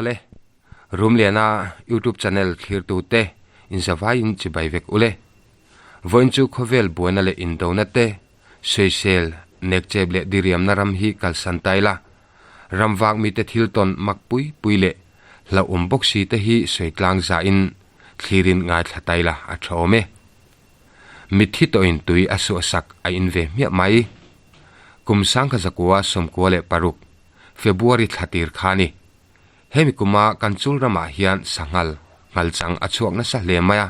Awle, Rumliana YouTube channel thlirtute inzavaiin chibai vek ule. Vawiin chu khawvel buaina leh indona te, sawisel, nekchep leh diriamna ram hi kalsan ta ila. Ramvak mite thil tawn mak pui pui leh hlauhawm bawk si te hi sawi tlang zahin thlirin ngaithla ta ila a tha awm e. Mitthi tawhin tui a suahsak a in ve hmiah mai. Kum sangkha zakua 96, February thla tir kha a ni. Hemi kuma kan chul ramah hian sanghal, nghalchang a chhuak nasa hle mai a.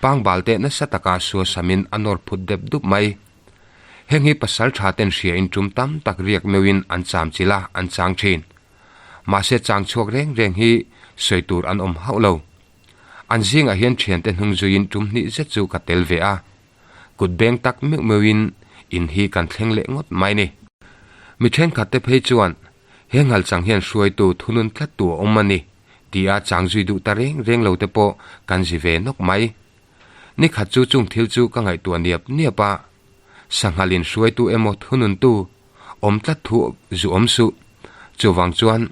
Pangbal teh nasa taka suasamin a nawr phut dep dup mai. Heng hi pasal tha ten hria in tum tam tak riak meuhin an cham chilh a, an chang thin. Mahse chang chhuak reng reng hi sawi tur an awm hauh lo. An zingah hian thiante hnung zuiin tum hnih zet chu ka tel ve a. Kut beng tak meuh meuhin in hi kan thleng leh ngawt mai ni. Mi thenkhat te phei chuan He nghalchang hian hruaitu thunun tlattu a awm a ni, tia chang zui duh ta reng reng lo te pawh kan zi ve nawk mai. Ni khat chu chung thil chu ka ngaihtuah niap niap a, sanghalin hruaitu emaw thununtu awm tlat thu zu awm suh. Chuvang chuan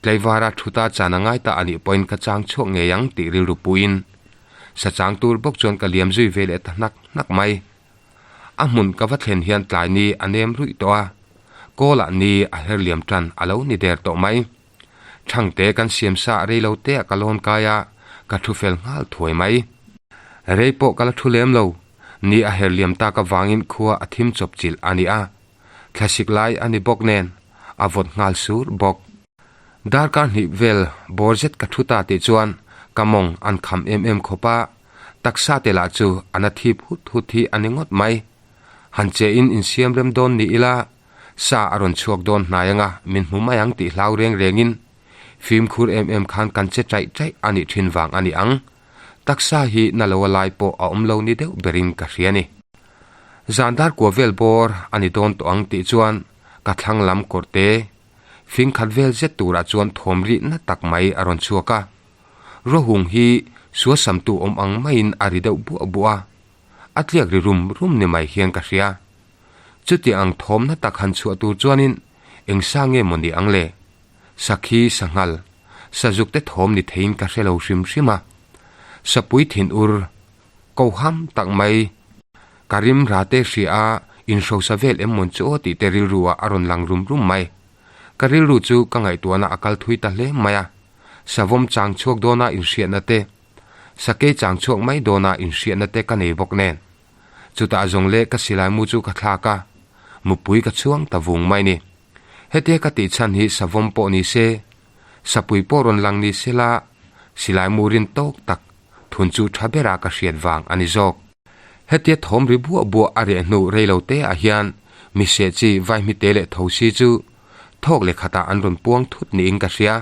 tleivara thuta chan a ngai ta a nih pawhin ka chang chhuak ngei ang tih rilru puiin sa chang tur bawk chuan ka liam zui ve leh ta hnak hnak mai. A hmun ka va thlen hian tlai ni a nem ruih tawh a, kawlah ni a her liam tan a lo ni der tawh mai. Thangte kan siam sa rei lo te ah ka lawn kai a, ka thu fel nghal thuai mai. Rei pawh ka la thu lem lo, ni a her liam tak avangin khua a thim chawp chilh a ni a, thlasik lai a ni bawk nen a vawt nghal sur bawk. Darkar hnih vel bawr zet ka thu ta tih chuan ka mawng an kham em em khawp a, taksa te lah chu a na thip hut hut hi a ni ngawt mai. Han che in insiam rem dawn ni ila, sa a rawn chhuak dawn hnai anga min hmu mai ang tih hlau reng rengin fimkhur em em khan kan che chaih chaih a nih thin vang a ni ang. Taksa hi na lo a lai pawh a awm lo ni deuh berin ka hria ni. Zan dar kua vel bawr a ni dawn tawh ang tih chuan ka thlang lam kawr te Fing khat vel zet turah chuan thawm rih na tak mai a rawn chhuak a. Ruahung hi suasamtu awm ang maiin a ri deuh buah buah a, a tliak ri rum rum ni mai hian ka hria. Chuti ang thawm na tak han chhuah tur chuanin eng sa nge maw ni ang le? Sakhi sanghal, sazuk te thawm ni theiin ka hre lo hrim hrim a. Sapui thin ur, ko ham tak mai, Ka rim ra te hria a, inhrosa vel em mawn chu aw tih te rilru ah a rawn lang rum rum mai. Ka rilru chu ka ngaihtuahna a kal thui ta hle mai a. Savawm chang chhuak dawna inhriatna te, sakei chang chhuak mai dawna inhriatna te ka nei bawk nen. Chutah zawng leh ka silai mu chu ka thlak a, mupui ka chhuang ta vung mai ni. Hetia ka tih chhan hi savawm pawh ni se, sapui pawh rawn lang ni se la, silai mu rin tawk tak thun chu tha bera ka hriat vang a ni zawk. Hetia thawm ri buah buah a reh hnu rei lo te ah hian mi seh chi vaihmite leh tho si chu thawk leh khatah an rawn puang thut niin ka hria.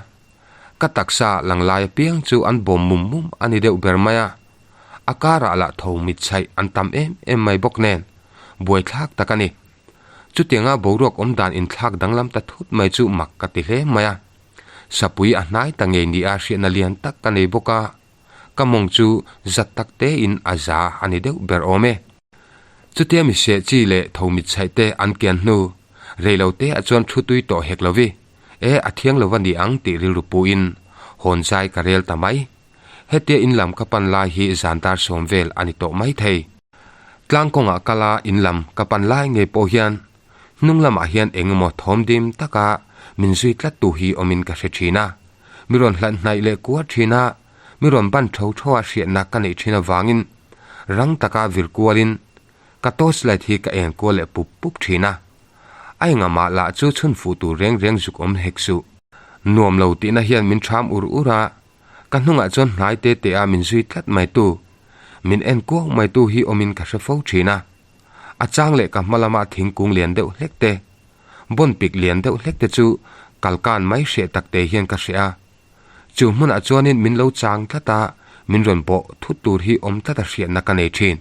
Ka taksa lang lai apiang chu an bawm mum mum a ni deuh ber mai a. A karah lah tho mit chhaih an tam em em mai bawk nen buaithlak tak a ni. Chutianga boruak awm dan inthlak danglam ta thut mai chu mak ka ti hle mai a. Sapui a hnai ta ngei nia hriatna lian tak ka nei bawk a. Ka mawng chu zat tak tein a za a ni deuh ber awm e. Chutia mi seh chi leh tho mit chhaih te an kian hnu, rei lo te ah chuan thu tui tawh hek lo vi, e a thiang lo va ni ang tih rilru pu in hawn zai ka rel ta mai. Hetia in lam ka pan lai hi zan dar sawm vel a ni tawh mai thei. Tlang kawngah kal a in lam ka pan lai ngei pawh hian hnung lamah hian eng emaw thawm dim taka min zui tlat tu hi awmin ka hre thin a. Mi rawn hlat hnaih leh kuar thin a, mi rawn ban tho tho a hriatna ka neih thin avangin rang taka vir kualin ka torch light hi ka eng kual leh pup pup thin a. A engamah lah chu chhun fuh tur reng reng zuk awm hek suh. Nuam lo tihna hian min ṭham ur ur a, ka hnungah chuan hnai te te a min zui tlat mai tu, min en kuau mai tu hi awmin ka hre fo thin a. A chang leh ka hma lama thingkung lian deuh hlek te, Bawn pik lian deuh hlek te chu kalkan mai hreh tak te hian ka hreh a. Chu hmunah chuanin min lo chang tlat a, min rawn bawh thut tur hi awm tlat a hriatna ka nei thin.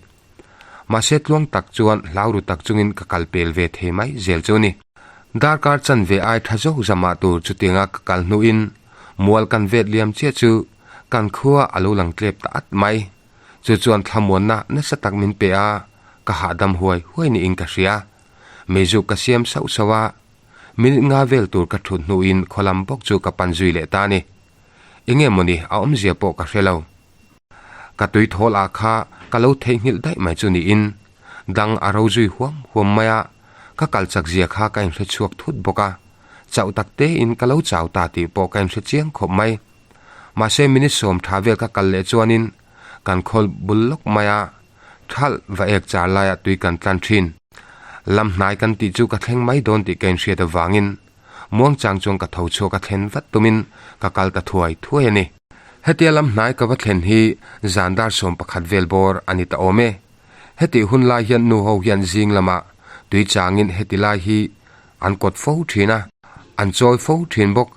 Mahse tluang tak chuan hlau ru tak chungin ka kal pel ve thei mai zel chu a ni. Darkar chanve ai tha zawk zamah tur chutianga ka kal hnuin mual kan vet liam chiah chu kan khua a lo lang tlep ta at mai. Chu chuan thlamuanna nasa tak min pe a, ka hahdam huai huai niin ka hria. Meizuk ka siam sauh sauh a, minute nga vel tur ka thut hnuin khaw lam bawk chu ka pan zui leh ta a ni. Enge mawni a awmzia pawh ka hre lo. Ka tui thawl ah kha ka lo theihnghilh daih mai chu niin dang a ro zui huam huam mai a, ka kal chak zia kha ka inhre chhuak thut bawk a, chauh tak tein ka lo chau ta tih pawh ka inhre chiang khawp mai. Mahse minute sawm tha vel ka kal leh chuanin kan khawl bul lawk mai a, thalh va ek char laiah tui kan tlan thin. Lam hnai kan tih chu ka thleng mai dawn tih ka inhriat avangin muangchang chuan ka tho chhuak a thlen vat tumin ka kal ta thuai thuai a ni. Hetia lam hnai ka va thlen hi zan dar 11 vel bawr a ni ta awm e. Hetih hun lai hian nu ho hian zing lamah tui changin heti lai hi an kawt fo thin a, an chawi fo thin bawk.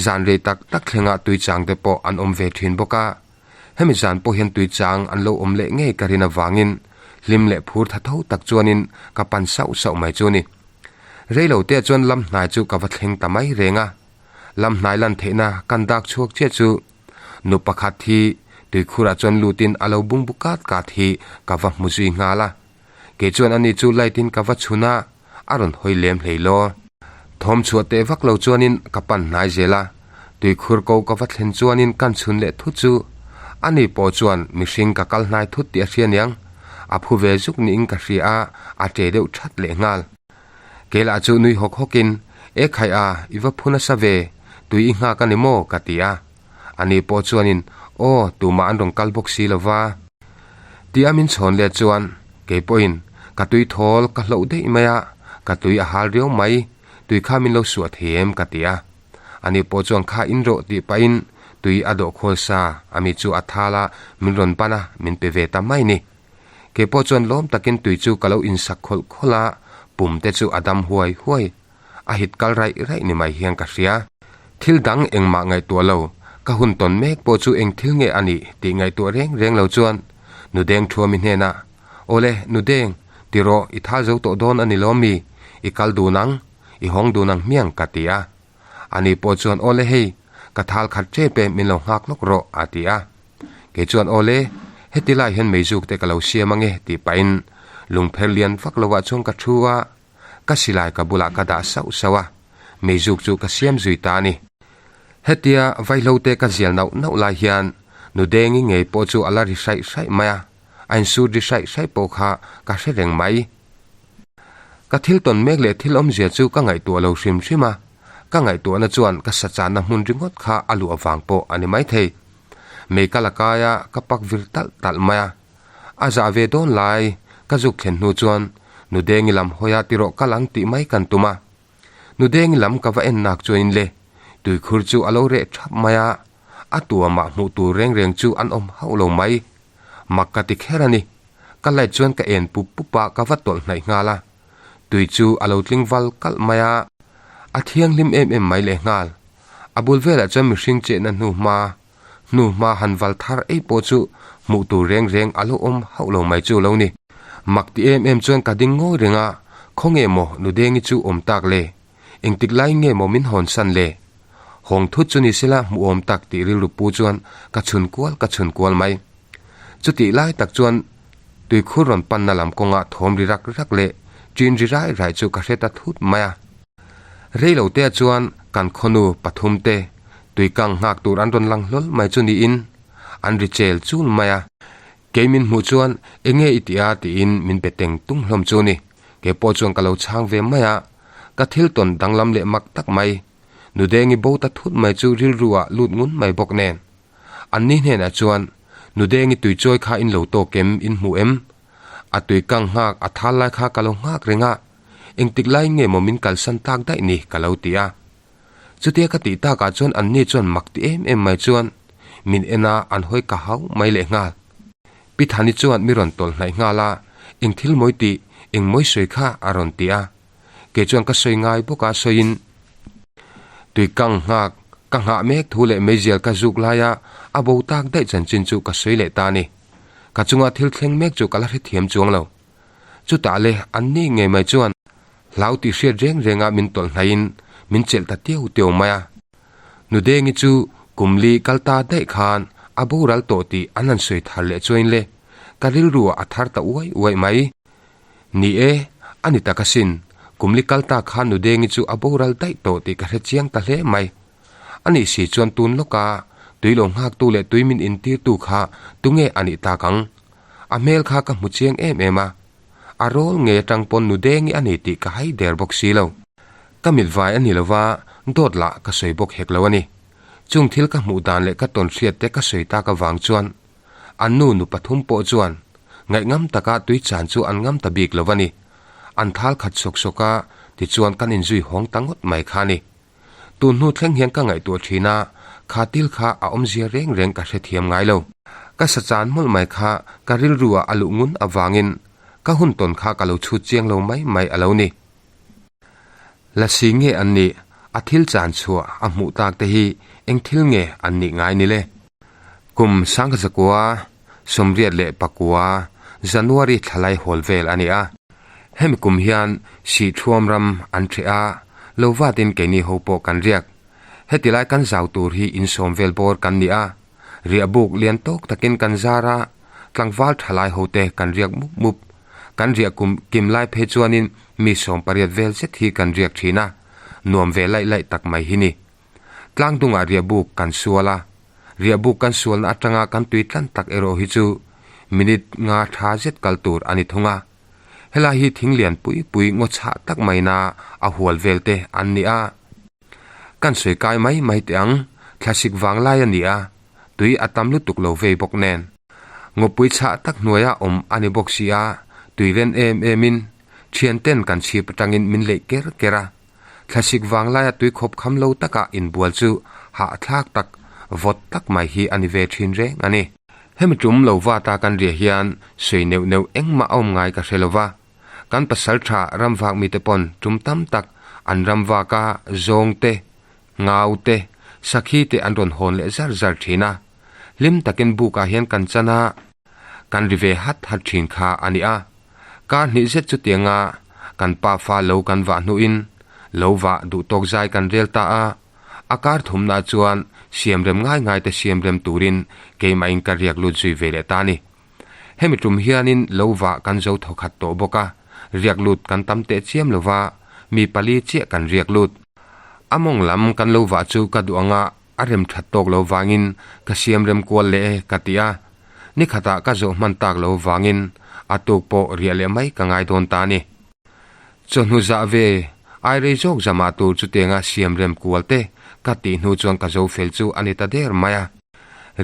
Zan rei tak tak thlengah tui chang te pawh an awm ve thin bawk a. Hemi zan pawh hian tui chang an lo awm leh ngei ka rin avangin hlim leh phur tha tho tak chuanin ka pan sauh sauh mai chu a ni. Rei lo te chuan lam hnai chu ka va thleng ta mai reng a. Lam hnai lan theihna kan dak chhuak chiah chu nu pakhat hi tuikhurah chuan lutin a lo bungbu kat kat hi ka va hmu zui nghal a. Kei chuan ani chu light in ka va chhun a, a rawn hawi lem hlei law. Thawm chhuah teh vak lo chuanin ka pan hnai zel a, tuikhur ko ka va thlen chuanin kan chhun leh thut chu ani pawh chuan mihring ka kal hnai thut tih a hria niang, a phu ve zuk niin ka hria a, a ṭe deuh ṭhat leh nghal. Kei lah chu nui hawk hawkin, E khai a, i va phu nasa ve, tui i nghak a ni maw? ka ti a. Ani pawh chuanin, Aw, tumah an rawn kal bawk si lo va. Tia min chhawn let chuan, Kei pawhin, ka tui thawl ka hloh daih mai a, ka tui a hal riau mai, tui kha min lo suah thei em? ka ti a. Ani pawh chuan kha in rawh tih pahin tui a dawh khawl sa, ami chu a thal a, min rawn ban a, min pe ve ta mai ni. Kei pawh chuan lawm takin tui chu ka lo insak khawlh khawlh a, pum te chu a dam huai huai. A hit kal raih raih ni mai hian ka hria. Thil dang engmah ngaihtuah lo, ka hun tawn mek pawh chu eng thil nge a nih tih ngaihtuah reng reng lo chuan Nudeng Thuami hnenah, Awle, Nudeng, ti rawh, i thal zo tawh dawn a ni lawm mi? I kal dun ang, i hawng dun ang hmiang ka ti a. Ani pawh chuan, Awle hei, ka thal khat tep e, min lo nghak lawk rawh, a ti a. Kei chuan, Awle, heti lai hian meizuk te ka lo siam ange, tih pahin lungpher lian vak lovah chuan ka thu a. Ka silai ka bulah ka dah sauh sauh a, meizuk chu ka siam zui ta a ni. Hetia vaihlo te ka zial nauh nauh lai hian Nudengi ngei pawh chu a la ri hraih hraih mai a, a insut ri hraih hraih pawh kha ka hre reng mai. Ka thil tawn mek leh thil awmzia chu ka ngaihtuah lo hrim hrim a, ka ngaihtuahna chuan ka sachanna hmun ringawt kha a luh avang pawh a ni maithei. Mei ka la kai a, ka pak vir talh talh mai a. A zah ve dawn lai ka zuk thlen hnu chuan Nudengi lam hawia tirawh kal ang tih mai kan tum a. Nudengi lam ka va en nak chuanin le tuikhur chu a lo reh thap mai a, a tuamah hmuh tur reng reng chu an awm hauh lo mai. Mak ka ti kher a ni. Ka light chuan ka en pup pup a ka va tawlh hnaih nghal a. Tui chu a lo tling val kalh mai a, a thianghlim em em mai lehnghal. A bul velah chuan mihring chetna hnu hma Hnu hma han val thar ei pawh chu hmuh tur reng reng a lo awm hauh lo mai chu lo ni. Mak ti em em chuan ka ding ngawi reng a, khawnge maw Nudengi chu awm tak le? Engtik lai nge maw min hawn san le? Hawng thut chu ni sela hmuh awm tak tih rilru pu chuan ka chhun kual ka chhun kual mai. Chutih lai tak chuan tuikhur rawn panna lam kawngah thawm ri rak rak leh ṭin ri rai rai chu ka hre ta thut mai a. Rei lo te chuan kan khawnu pathum te tuikang nghak tur an rawn lang hlawl mai chu niin an ri chel chul mai a. Kei min hmuh chuan enge i tih a tiin min be teng tung hlawm chu ni. Kei pawh chuan ka lo chhang ve mai a. Ka thil tawn danglam leh mak tak mai. Nudengi bo ta thut mai chu rilru ah lut ngun mai bawk nen. An ni hnenah chuan Nudengi tuichawi kha in lo tawk em in hmu em? A tuikang nghak a thal lai kha ka lo nghak reng a. Engtik lai nge maw min kalsan tak daih ni ka lo ti a. Chutia ka tih takah chuan anni chuan mak ti em em mai chuan min en a, an hawi ka hau mai leh nghal. Pi Thani chuan mi rawn tawlh hnaih nghal a, Eng thil mawi tih, eng mawi sawi kha a rawn ti a. Kei chuan ka sawi ngai bawk a, sawiin tuikang nghak ka nghah mek thu leh meizial ka zuk laia a bo tak daih chanchin chu ka sawi leh ta a ni. Ka chunga thil thleng mek chu ka la hrethiam chuang lo. Chutah le anni ngei mai chuan hlau tih hriat reng renga min tawlh hnaihin min chelh ta teu teu mai a. Nudengi chu kum li kal ta daih khan a boral tawh tih an han sawi thar leh chuain le ka rilru ah a thar ta uai uai mai. Ni e, a ni tak asin, kum li kal ta khan Nudengi chu a boral daih tawh tih ka hre chiang ta hle mai. A nih si chuan tun lawka. Tui lo nghaktu leh tui min intirtu kha tunge a nih tak ang? A hmel kha ka hmu chiang em em a. A rawl ngei atang pawn nu dengi a ni tih ka hai der bawk si lo. Ka mit vai a ni lo va, dawt lah ka sawi bawk hek lo a ni. Chung thil ka hmuh dan leh ka tawn hriat te ka sawi tak avang chuan an nu nu pathum pawh chuan ngaihngam taka tui chan chu an ngam ta bik lo a ni. An thal khat sawk sawk a, tichuan kan inzui hawng ta ngawt mai kha a ni. Tun hnu thleng hian ka ngaihtuah thin a, kha til kha a awmzia reng reng ka hrethiam ngai lo. Ka sa chan hmawlh mai kha ka rilru ah a luh ngun avangin ka hun tawn kha ka lo chhut chiang lo mai mai a lo ni. Lasi nge an nih, a thil chan chhuah a hmuh tak te hi eng thil nge an nih ngai ni le? Kum Sangzakua, 89, January thlalai hawl vel a ni a. Hemi kum hian Sihthuam ram an ṭheh a, lo vatin keini ho pawh kan riak. Heti lai kan zau tur hi insawm vel bawr kan ni a, riahbuk lian tawk takin kan zar a, tlangval ṭhalai hote kan riak mup mup. Kan riah kum kim lai phei chuanin mi 80 vel zet hi kan riak ṭhin a, nuam ve laih laih tak mai hi ni. Tlangdungah riahbuk kan sual a, riahbuk kan sualna atanga kan tui tlan tak erawh hi chu minute nga tha zet kal tur a ni thung a. Helai hi thing lian pui pui ngaw chhah tak maina a hual vel te an ni a. Kan sawi kai mai mai teh ang, thlasik vang lai a ni a, tui a tam lutuk lo vei bawk nen. Ngawpui chhah tak hnuaia awm a ni bawk si a, tui ren em emin thian ten kan chhip atangin min leih ker ker a. Thlasik vanglaia tui khawp kham lo taka inbual chu hahthlak tak, vawt tak mai hi a ni ve thin reng a ni. Hemi tum lo vata kan ria hian sawi neuh neuh engmah a awm ngai ka hre lo va. Kan pasal tha ramvak mite pawn tum tam tak an ramvaka zawng te, ngau te, sakhi te an rawn hawn leh zar zar thin a. Hlim takin bukah hian kan chan a, kan ri ve hat hat thin kha a ni a. Kar hnih zet chutianga kan pafa lo kan vah hnuin lo vah duh tawk zai kan rel ta a, a kar thumnaah chuan siamrem ngai ngai te siamrem turin keimahin ka riak lut zui ve leh ta a ni. Hemi tum hianin lo vah kan zo thawkhat tawh bawk a, riak lut kan tam teh chiam lova mi pali chiah kan riak lut. A mawng lam kan lo vah chu ka duh anga A rem that tawk lo vangin ka siam rem kual leh e ka ti a, ni khatah ka zawh hman tak lo vangin a tuk pawh riah leh mai ka ngai dawn ta a ni. Chawhnu zah ve ai rei zawk zamah tur chutianga siam rem kual te ka tih hnu chuan ka zo fel chu a ni ta der mai a.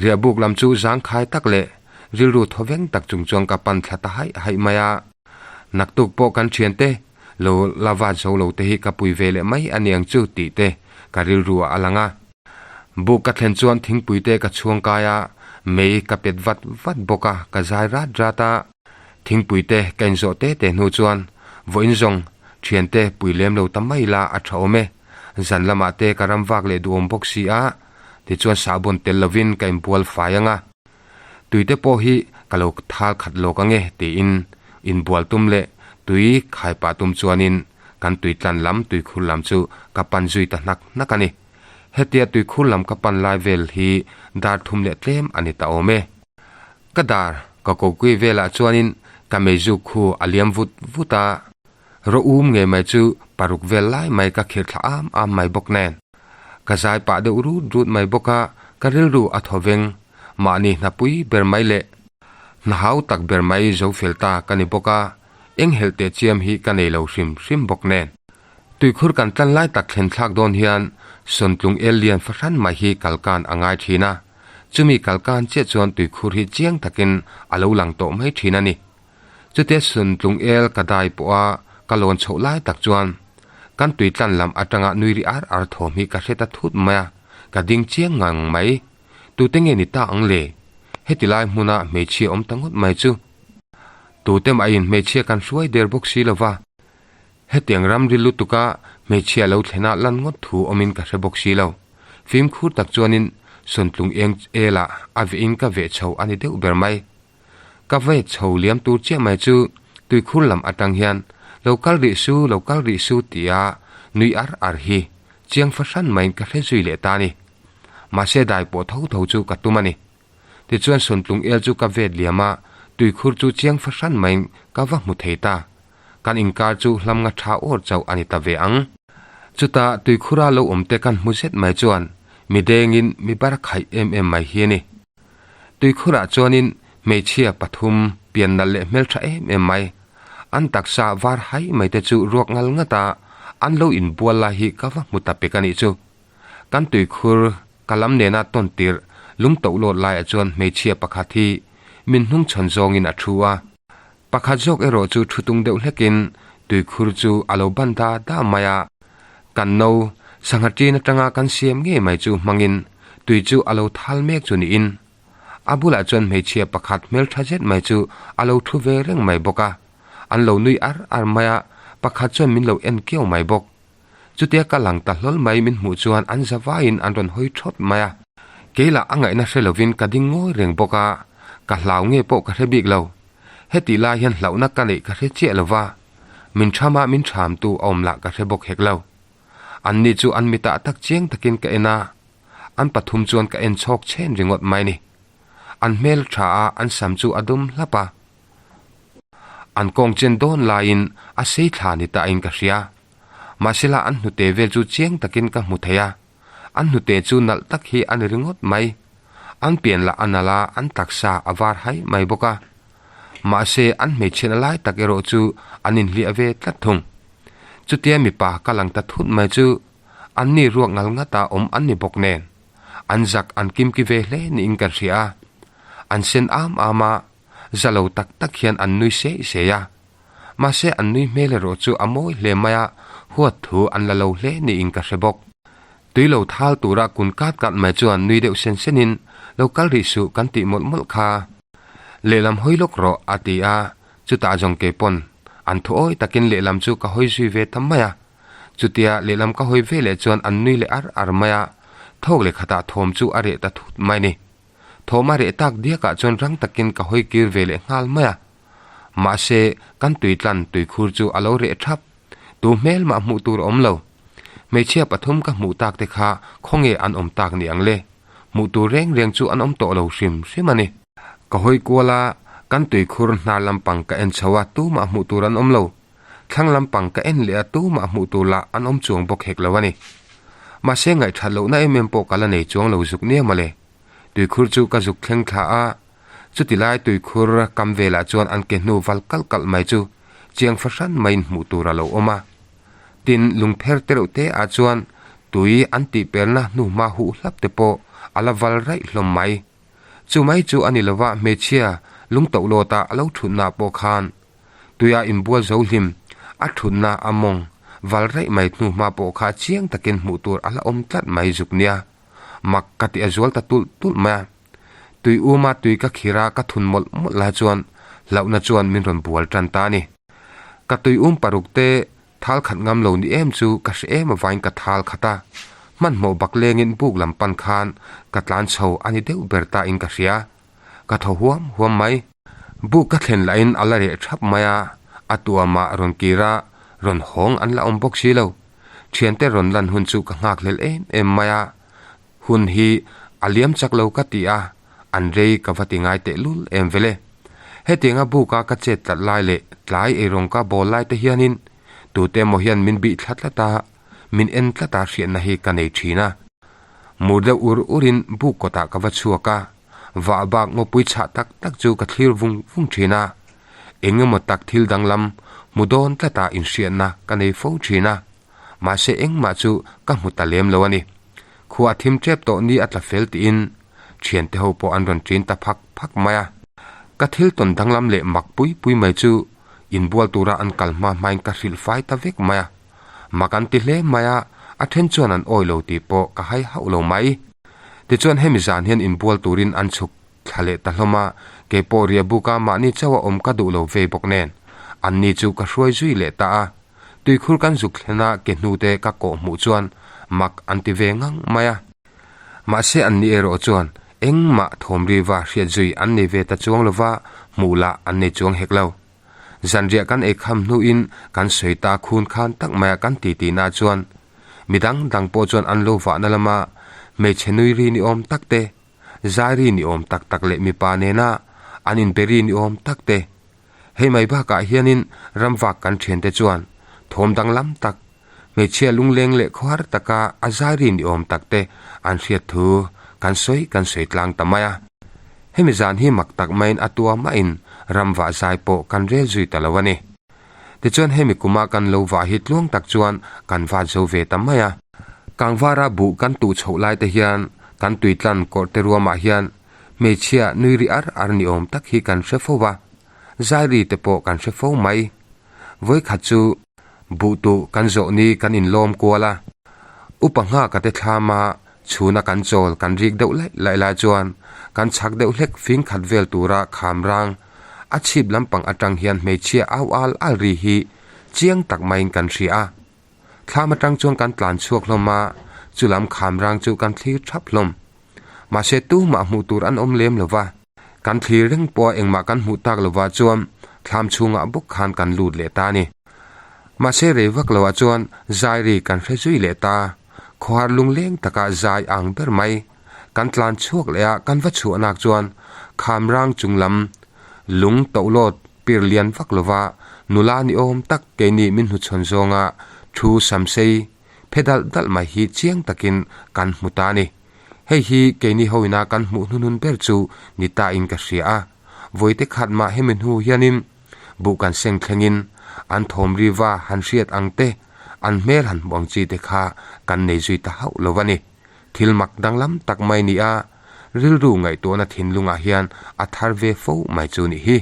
Riah buk lam chu zangkhai tak leh rilru thawveng tak chung chuan ka pan thla ta haih haih mai a. Naktuk pawh kan thiante Lo la vat zo lo te hi ka pui ve leh mai a niang chu tih te ka rilru ah a lang a. Buk ka thlen chuan thingpui te ka chhuang kai a, mei ka pet vat vat bawk a, ka zai rat rat a. Thingpui te ka inzawh te te hnu chuan vawiin zawng thian te pui lem lo ta mai la a tha awm e. Zan lamah te ka ram vak leh duhawm bawk si a, tichuan sahbawn tel lovin ka inbual fai ang a. Tuite pawh hi ka lo thal khat lawk ange tiin inbual tum leh tui khai pah tum chuanin kan tui tlan lam tuikhur lam chu ka pan zui ta hnak hnak a ni. Hetia tuikhur lam ka pan lai vel hi dar thum leh tlem a ni ta awm e. Ka dar ka kokui velah chuanin ka meizuk khu a liam vut vut a. Ro um ngei mai chu paruk vel lai mai ka khirh thla am am mai bawk nen. Ka zai pah deuh rut rut mai bawk a, ka rilru a thaw veng. Mahni hnapui ber mai leh hna hau tak ber mai zo fel ta ka ni bawk a, eng helh teh chiam hi ka nei lo hrim hrim bawk nen. Tuikhur kan tlan lai tak thlen thlak dawn hian Sawntlung el lian fahran mai hi kalkan a ngai thin a, chumi kalkan chiah chuan tuikhur hi chiang takin a lo lang tawh mai thin a ni. Chutia Suntlung el ka dai pawha ka lawn chhoh lai tak chuan kan tui tlan lam atanga nui ri ar ar thawm hi ka hre ta thut mai a, ka ding chiang ngang mai. Tute nge ni ta ang le? Heti lai hmuna hmeichhia awm ta ngawt mai chu. Tute mahin hmeichhia kan hruai der bawk si lo va. Hetiang ramri lutuka hmeichhia lo thlena lan ngawt thu awmin ka hre bawk si lo. Fimkhur tak chuanin Suntlung eng elah a vehin ka veh chho a ni deuh ber mai. Ka ve chho liam tur chiah mai chu tuikhur lam atang hian lo kal rih su, lo kal rih su tia nui ar ar hi chiang fahran maiin ka hre zui leh ta a ni. Mahse dai pawh tho tho chu ka tum a ni. Tichuan Sawntlung el chu ka vet liam a, tuikhur chu chiang fahran maiin ka va hmu thei ta. Kan inkar chu hlam nga tha awr chauh a ni ta ve ang. Chutah tuikhura lo awm te kan hmu zet mai chuan Mi dengin mi bar khaih em em mai hi a ni. Tuikhurah chuanin hmeichhia pathum pian nalh leh hmeltha em em mai, an taksa var hai mai te chu ruak ngal ngat a, an lo inbual lai hi ka va hmu ta pek a nih chu. Kan tuikhur ka lam nena tawn tirh lung toh lawt laiah chuan hmeichhia pakhat hi min hnungchhawn zawngin a thu a. Pakhat zawk erawh chu thu tung deuh hlekin tuikhur chu a lo ban da da mai a. Kan no, sangha ṭin aṭanga kan siam ngei mai chu hmangin tui chu a lo thal mek chu niin. A bulah chuan hmeichhia pakhat hmelṭha zet mai chu a lo thu ve reng mai bawk a. An lo nui ar ar mai a, pakhat chuan min lo en kiau mai bawk. Chutia ka lang ta hlawl mai min hmuh chuan an za vaiin an rawn hawi thawt mai a. Kei lah a ngaihna hre lovin ka ding ngawi reng bawk a, ka hlau nge pawh ka hre bik lo. Hetih lai hian hlauhna ka neih ka hre chiah lo va, min thama min thamtu a awm lah ka hre bawk hek lo. Anni chu an mitah tak chiang takin ka en a, an pathum chuan ka en chhawk chhen ringawt mai ni. An hmel tha a, an sam chu a dum hlap a. An kawng chen dawn laiin a sei thla ni ta in ka hria. Mahsela an hnute vel chu chiang takin ka hmu thei a, an hnute chu nalh tak hi a ni ringawt mai. An pian lah a nalh a, an taksa a var hai mai bawk a. Mahse an hmeichhiatna lai tak erawh chu an inhliah ve tlat thung. Chutia mipa ka lang ta thut mai chu anni ruak ngal ngata awm an ni bawk nen, an zak an kimki ve hle niin kan hria a. An sen am am a, za lo tak tak hian an nui sei sei a. Mahse an nui hmel erawh chu a mawi hle mai a, huat thu an la lo hle niin ka hre bawk. Tui lo thal tura kun kat kat mai chuan nui deuh sen senin, Lo kal rih suh kan tih mawlh mawlh kha. Lehlam hawi lawk rawh, a ti a, chutah zawng kei pawn an thu awi takin lehlam chu ka hawi zui ve ta mai a. Chutia lehlam ka hawi ve leh chuan an nui leh ar ar mai a, thawk leh khatah thawm chu a reh ta thut mai ni. Thawm a reh tak diakah chuan rang takin ka hawi kir ve leh nghal mai a. Mahse, kan tuitlan tuikhur chu a lo reh thap. Tu hmel mah hmuh tur a awm lo. Hmeichhia pathum ka hmuh tak te kha khawnge an awm tak ni ang le? Hmuh tur reng reng chu an awm tawh lo hrim hrim a ni. Ka hawi kual a, kan tuikhur hnar lampang ka en chho a, tumah hmuh tur an awm lo. Thlang lampang ka en leh a, tumah hmuh tur lah an awm chuang bawk hek lo a ni. Mahse, ngaihthat lohna em em pawh ka la nei chuang lo zuk nia mawle. Tuikhur chu ka zuk thleng thla a, chuti lai tuikhur kam velah chuan an ke hnu val kalh kalh mai chu chiang fahran maiin hmuh tur a lo awm a. Tin, lungpher te reuh te ah chuan tui an tih pelna hnuhma huh hlap te pawh a la val raih hlawm mai. Chu mai chu a ni lova hmeichhia lungtoh lawta a lo thutna pawh khan Tuia inbual zo hlim, a thutna a mawng val raih mai hnuhma pawh kha chiang takin hmuh tur a la awm tlat mai zuk nia. Mak ka ti a zual ta tulh tulh mai a. Tui uma tui ka khir a ka thun mawlh mawlh lai chuan hlauhna chuan min rawn bual tan ta a ni. Ka tui um paruk te thal khat ngam lo ni em chu ka hre em avain ka thal khat a. Hmanhmawh bak lengin buk lam pan khan ka tlan chho a ni deuh ber ta in ka hria. Ka thaw huam huam mai. Buk ka thlen lahin a la reh thap mai a, a tuamah rawn kir a, rawn hawng an la awm bawk si lo. Thiante rawn lan hun chu ka nghak hlel em em mai a, hun hi a liam chak lo ka ti a, an rei ka va ti ngai teh lul em vele. Hetianga buka ka chet tlat lai leh tlai eirawng ka bawl lai te hianin tute emaw hian min bih thla tlat a, min en tlat a hriatna hi ka nei thin a. Mur deuh ur urin buk kawtah ka va chhuak a, vah bak ngawpui chhah tak tak chu ka thlir vung vung thin a. Eng emaw tak thil danglam hmu dawn tlata inhriatna ka nei fo thin a, mahse engmah chu ka hmu ta lem lo a ni. Khua a thim tep tawh ni a tla fel tiin thiante ho pawh an rawn ṭin ta phak phak mai a. Ka thil tawn danglam leh mak pui pui mai chu inbual tura an kal hma hmain ka hrilh fai ta vek mai a. Mak an ti hle mai a, a then chuan an awi lo tih pawh ka hai hauh lo mai. Tichuan hemi zan hian inbual turin an chhuk thla leh ta hlawm a, kei pawh ria buka mahni chauha awm ka duh lo vei bawk nen, anni chu ka hruai zui leh ta a. Tuikhur kan zuk thlena ke hnute ka kawh hmuh chuan mak an ti ve ngang mai a. Mahse anni erawh chuan engmah thawm riva hriat zui an nei ve ta chuang lova, hmuh lah an nei chuang hek lo. Zanriah kan ei kham hnuin kan sawi ta khun khan tak maia kan ti tihna chuan midang dang pawh chuan an lo vahna lama hmeichhe nui ri ni awm tak te, zai ri ni awm tak tak leh mipa nena an inbe ri ni awm tak te. Hei mai bakah hianin ramvak kan thiante chuan thawm danglam tak. Hmeichhia lungleng leh khawhar taka a zai ri ni awm tak te an hriat thu kan sawi kan sawi tlang ta mai a. Hemi zan hi mak tak maiin a tua mahin ram vah zai pawh kan rel zui ta lo a ni. Tichuan hemi kuma kan lo vah hi tluang tak chuan kan vat zo ve ta mai a. Kangvara buh kan tuh chhoh lai te hian kan tuitlan kawrh te ruamah hian hmeichhia nui ri ar ar ni awm tak hi kan hre fo va, zai ri te pawh kan hre fo mai. Vawikhat chu buh tuh kan zawh ni kan inlawm kual a, upa nghaka te thlama chhuna kan chawl kan rik deuh laih laih lai chuan kan chhak deuh hlek fing khat vel tura kham rang a chhip lampang atang hian hmeichhia au al al ri hi chiang tak maiin kan hria a. Thlam atang chuan kan tlan chhuak hlawm a, chulam kham rang chu kan thlir thap hlawm. Mahse tumah hmuh tur an awm lem lo va. Kan thlir reng pawha engmah kan hmuh tak lovah chuan thlam chhungah bawk khan kan lut leh ta a ni. Mahse rei vak loah chuan zai ri kan hre zui leh ta. Khawhar lungleng takah zai ang ber mai. Kan tlan chhuak leh a, kan va chhuah nak chuan kham rang chung lam lung tohlawt pir lian vak lova nula ni awm tak keini min hnuchhawn zawnga thu samsei phe dalh dalh mai hi chiang takin kan hmu ta a ni. Hei hi keini hoina kan hmuh hnuhnun ber chu ni ta in ka hria a, vawite khat mah hemi hnu hianin buh kan seng thlengin an thawm riva han hriat ang te, an hmel han hmuh ang chi te kha kan nei zui ta hauh lo a ni. Thil mak danglam tak mai ni a, rilru ngaihtuahna thinlungah hian a thar ve fo mai chu nih hi.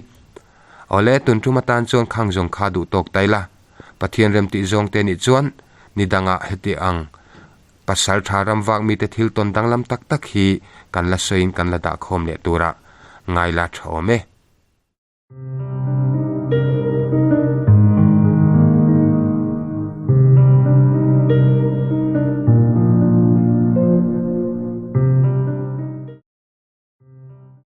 Awle, tun tum atan chuan khang zawng kha duh tawk ta ila, Pathian remtih zawng te nih chuan ni dangah heti ang pasal tha ram vak mite thil tawn danglam tak tak hi kan la sawiin kan la dah khawm leh turah ngai la tha awm e.